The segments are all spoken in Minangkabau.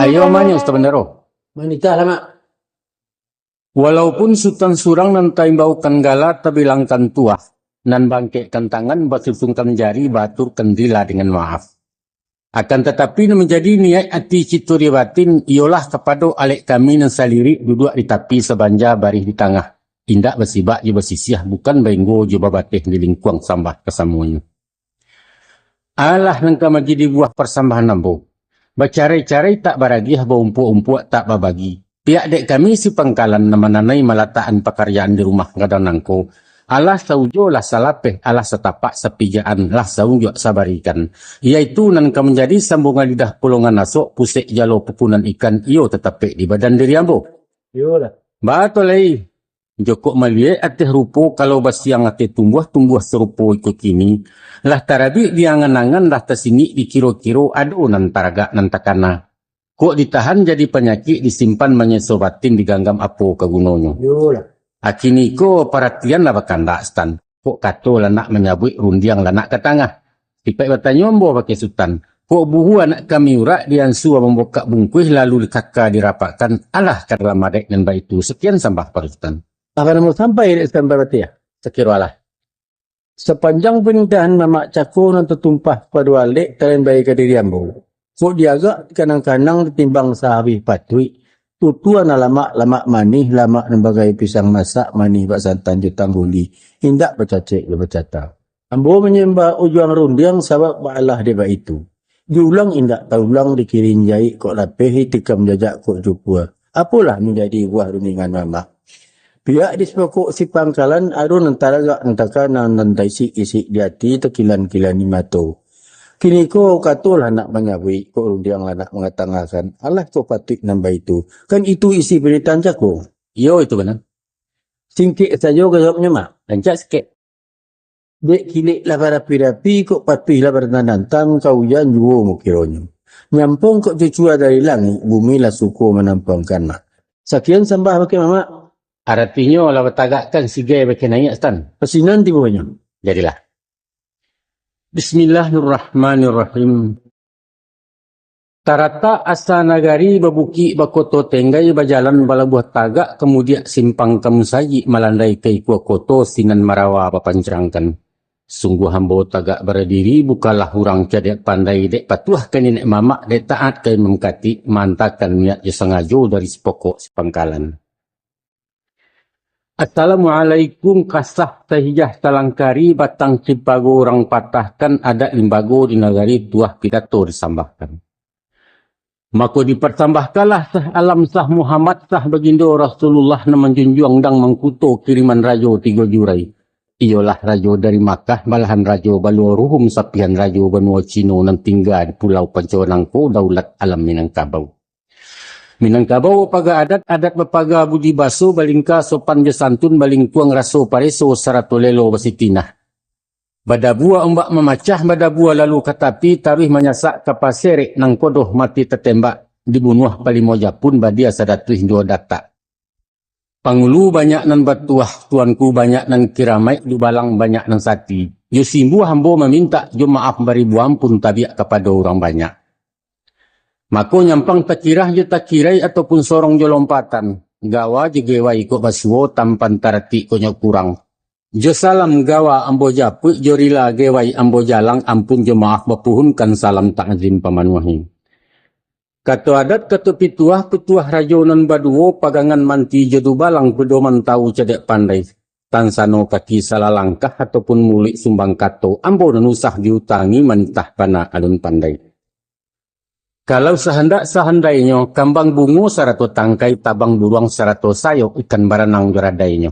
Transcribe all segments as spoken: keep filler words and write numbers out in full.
Iyo, manyo, Sutan Bandaro. Manitah lah, Mak. Walaupun Sutan surang nan taimbaukan gala, tabilangkan tuah, nan bangkekkan tangan, basusungkan jari, baaturkan rila dengan maaf. Akan tatapi, nan manjadi niaik ati cito di batin, iyolah kapado alek kami nan salirik duduak di tapi, sabanja barih di tangah, indak basibak jo basisiah, bukan bainggo jo babateh di lingkuang sambah kasamonyo. Alah nan ka manjadi buah parsambahan ambo. Bacarai-carai tak baragiah, baumpuak-umpuak tak babagi. Pihak dek kami si pangkalan nan mananai malatakan pakarjaan di rumah gadang nangko, alah saujo lah salapeh, alah satapak sapijaan, lah saunjuak sabarikan. Yaitu nan ka manjadi sambungan lidah, pulongan asok, pusek jalo pukunan ikan, iyo tatapek di badan diri ambo. Iyolah. Batua lai. Jokok maliek ateh rupo, kalau basiang ateh tumbuah, tumbuah sarupo iko kini, lah tarabik di angan-angan, lah tasinik di kiro-kiro, ado nan taragak nan takana. Kok ditahan jadi panyakik, disimpan manyeso batin, diganggam apo ka gunonyo? Iyolah. Akini ko paratian lah bakandak, Sutan. Kok kato lah nak manyabuik, rundiang lah nak ka tangah. Sipaik batanyo ambo bakeh Sutan. Kok buhu anak kami urak, diansua mambukak bungkuih, lalu dikaka dirapakkan, alah ka dalam adaik nan baitu. Sakian sambah, Pak Sutan. Akan ambo sampai dek Sutan Paratiah. Sakiro alah. Sapanjang panitahan mamak cako nan tatumpah pado alek, talambai ka diri ambo. Kok diagak kanang-kanang, ditimbang sahabih patuik, tutuan lamak, lamak manih, lamak nan bagai pisang masak, manih bak santan jo tangguli, indak bacacek jo bacata. Ambo manyambah ujuang rundiang, sabab baalah dek baitu. Diulang indak taulang, dikirin jaik kok lapeh, ditikam jajak kok cukua. Apolah manjadi buah rundingan mamak? Pihak di sapokok si pangkalan, ado nan taragak nan takana, nan taisik-isik di ati, takilan-kilan di mato. Kiniko katolah nak manyabuik, kok rundiang lah nak mangatangahkan. Alah kok patuik nan baitu? Kan itu isi panitahan cako? Iyo, itu bana. Singkek sajo jawabnyo, Mak. Rancak sikek. Dek kilek lah barapi-rapi, kok patuih lah barantan-rantan, ka ujan juo mukironyo. Nyampong kok cucua dari langik, bumi lah suko manampuangkan, Mak. Sakian sambah bakeh mamak. Aratinyo lah batagakkan sigai bakeh naiak, Sutan. Pasinan tibonyo. Jadilah. Bismillahirrahmanirrahim. Taratak asa nagari babukik, bakoto tenggai, bajalan balabuah tagak, kamudiak simpang kamusajik, malandai ka ikua koto sinan marawa bapancrangkan. Sungguah ambo tagak baradiri, bukanlah urang cadiak pandai, dek patuah ka niniak mamak, dek taat ka imam katik, maantakan niat jo sangajo dari sipokok sipangkalan. Assalamualaikum, kasah tahijah talangkari, batang cipago urang patahkan, adat limbago di nagari tuah pidato disambahkan. Mako diparsambahkanlah Sah Alam, Sah Muhammad, Sah Bagindo Rasulullah nan manjunjuang dang mangkuto kiriman rajo tigo jurai. Iyolah rajo dari Makkah, balahan rajo Baluo Ruhum, sapihan rajo banuo Cino nan tingga di Pulau Panco nangko, daulat alam Minangkabau. Minangkabau bapaga adat, adat bapaga budi baso, balingka sopan jo santun, balingkuang raso pareso, sarato lelo basitinah. Badabua ombak mamacah, badabua lalu ka tapi, taruih manyasak ka paserek, nangkodoh mati tatembak, dibunuah palimo japun, badia sadatuih duo datak. Pangulu banyak nan batuah, tuanku banyak nan kiramaik, dubalang banyak nan sati. Jo simbuah ambo mamintak, jo maaf baribu ampun, tabiak kapado urang banyak. Mako nyampang takirah jo takirai, ataupun sorong jo lompatan, gawa jo gewai kok basuo, tampan taratik kok nyo kurang. Jo salam gawa ambo japuik, jo rila gewai ambo jalang, ampun jo maaf bapuhunkan, salam takzim pamanuahi. Kato adat, kato pituah, pituah rajo nan baduo, pagangan manti jo dubalang, pedoman tawu cadiak pandai. Tansano kaki salah langkah, ataupun muluik sumbang kato, ambo nan usah diutangi, manitah bana alun pandai. Kalau sahandak sahandainyo, kambang bungo sarato tangkai, tabang buruang sarato sayok, ikan baranang jo radainyo.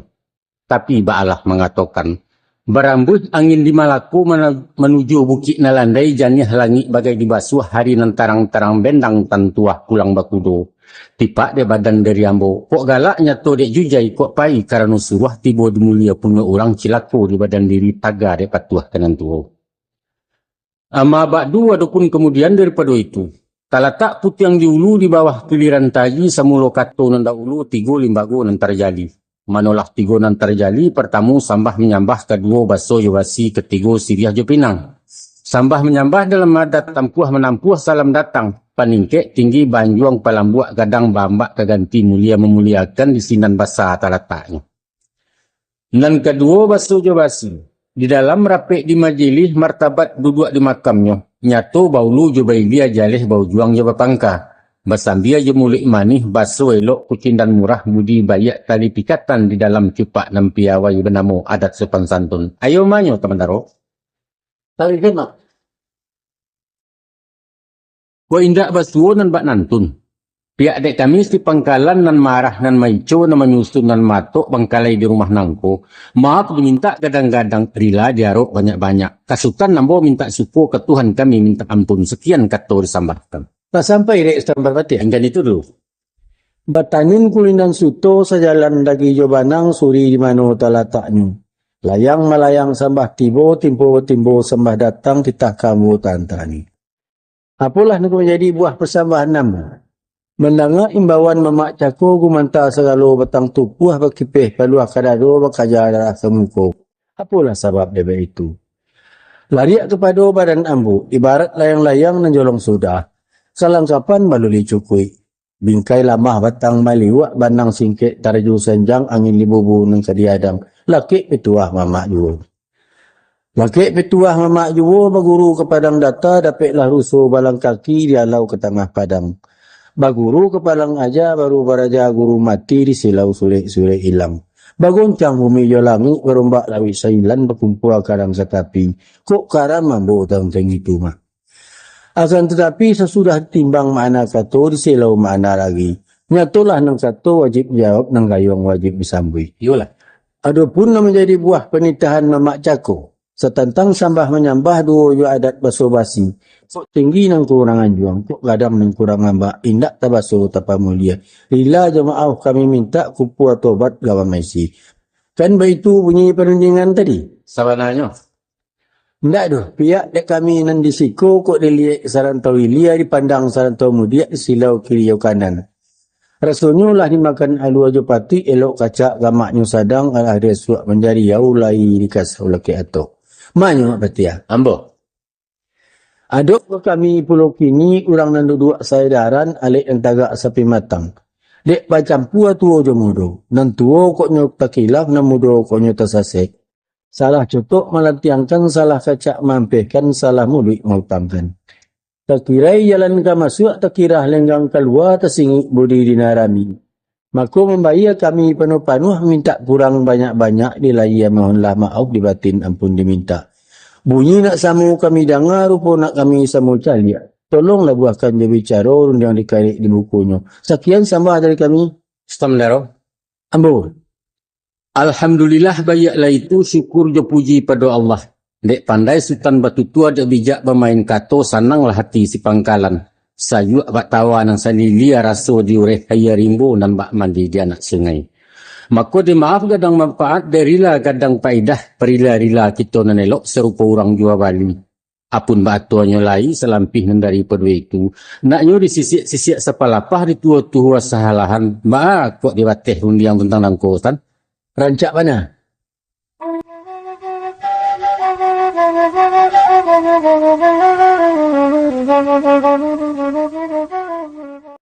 Tapi baalah mangatokan, barambuih angin di Malako, mana-, manuju bukik nan landai, janiah langik bagai dibasuah, hari nan tarang-tarang bendang, tantuah pulang bakudo. Tipak dek badan dari ambo, kok galak nyato dek jujai, kok pai karano suruah, tibo di mulia punyo urang, cilako di badan diri, taga dek patuah ka nan tuo. Ama ba'du, adopun kamudian daripado itu, talatak putiang di ulu, di bawah kiliran taji, samulo kato nan dahulu, tigo limbago nan tarjadi. Manolah tigo nan tarjadi, partamu sambah manyambah, kaduo baso jo basi, katigo siriah jo pinang. Sambah manyambah dalam adat, tampuah manampuah salam datang. paningkek tinggi, banjuang palambuak, gadang baambak ka ganti, mulia mamuliakan di sinan basa talataknyo. Nan kaduo, baso jo basi. Di dalam rapek di majilih, martabat duduak di makamnyo, nyato baulu jo bailia, jaleh baujuang jo bapangka. Basambia jo muluik manih, baso elok kucindan murah, budi baiak tali pikatan, di dalam cupak nan piawai banamo adat sopan santun. Ayo manyo, Tamandaro. Tali kena. Kok indak basuo nan bak nantun. Pihak dek kami si pangkalan nan marah, nan maico, nan manyusun, nan matok bangkalai di rumah nangko, maaf dimintak gadang-gadang, rila diarok banyak-banyak. Ka Sutan ambo mintak suko, ka Tuhan kami mintak ampun. Sakian kato disambahkan. Lah sampai dek Sutan Parpatiah, inggan itu dulu. Batanun kulindan suto, sajalan dagi jo banang, suri di mano talataknyo. Layang malayang sambah tibo, timbo batimbo sambah datang, titah ka ambo tantani. Apolah nan ka manjadi buah pasambahan ambo? Mandanga imbauan mamak cako, gumanta sagalo batang tupuah, bakipeh paluah ka dado, bakaja darah ka muko. Apolah sabab dek baitu? Lariak kapado badan ambo, ibarat layang-layang nan jolong sudah, kalangkapan baluli cukuik. Bingkai lamah batang maliwak, banang singkek taraju sanjang, angin limbubu nan ka diadang, lakek pituah mamak juo. Lakek pituah mamak juo, baguru ka padang data, dapeklah ruso balang kaki, dialau ka tangah padang. Baguru ka padang aja, baru baraja guru mati, di silau surek-surek ilang. Bagoncang bumi jo langik, barombak lauik sailan, bakumpua karang ka tapi. Kok karam ambo tantang itu mah. Akan tatapi, sasudah timbang makna kato, diselau makna lagi. Nyatolah nan kato wajib jawab, nan gayuang wajib disambuik. Iyolah. Adopun nan manjadi buah panitahan mamak cako, satantang sambah manyambah duo jo adat baso basi, kok tinggi nan kurang anjuang, kok gadang nan kurang ambak, indak tabaso tapamulia. Rila jo maaf kami mintak, kumpua tobat gawa maisi. Kan baitu bunyi parundingan tadi? Sabananyo. Indak doh, pihak dek kami nan di siko, kok diliek sarantau ilia, dipandang sarantau mudiak, disilau kiri jo kanan. Rasonyo lah dimakan alua jo patuik, elok kacak gamaknyo sadang, alah disuak manjadi au, lai dikasau lakek atok. Manyo Mak Patiah. Ambo. Adok ka kami pulo kini, urang nan duduak saedaran, alek nan tagak sapi matang. Dek bacampua tuo jo mudo, nan tuo kok nyo takilaf, nan mudo kok nyo tasasek. Salah cotok malantiangkan, salah kacak maampehkan, salah muluik mautangkan. Takirai jalan ka masuak, takirah lenggang kalua, tasingik budi di nan rami. Mako mambayia kami panuah-panuah, mintak kurang banyak-banyak, di lahia mohonlah maaf, di batin ampun dimintak. Bunyi nak samo kami danga, rupo nak kami samo caliak. Tolonglah buahkan jo bicaro, rundiang dikarek di bukunyo. Sakian sambah dari kami. Sutan Mandaro. Ambo. Alhamdulillah, baiaklah itu, syukur jo puji pado Allah. Dek pandai Sutan batutua, dek bijak bamain kato, sananglah hati si pangkalan. Sayuak bak tawa nan salilia, raso di ureh aia rimbo, nan bak mandi di anak sungai. Mako dek maaf gadang manfaat, dek rila gadang paidah, parila-rila kito nan elok, sarupo urang jua bali. Apun baatuanyo lai, salampih nan daripado itu, naknyo disisiak-sisiak sapalapah, dituo-tuo sahalahan, baa kok dibateh rundiang tantang nangko, Sutan? Rancak bana.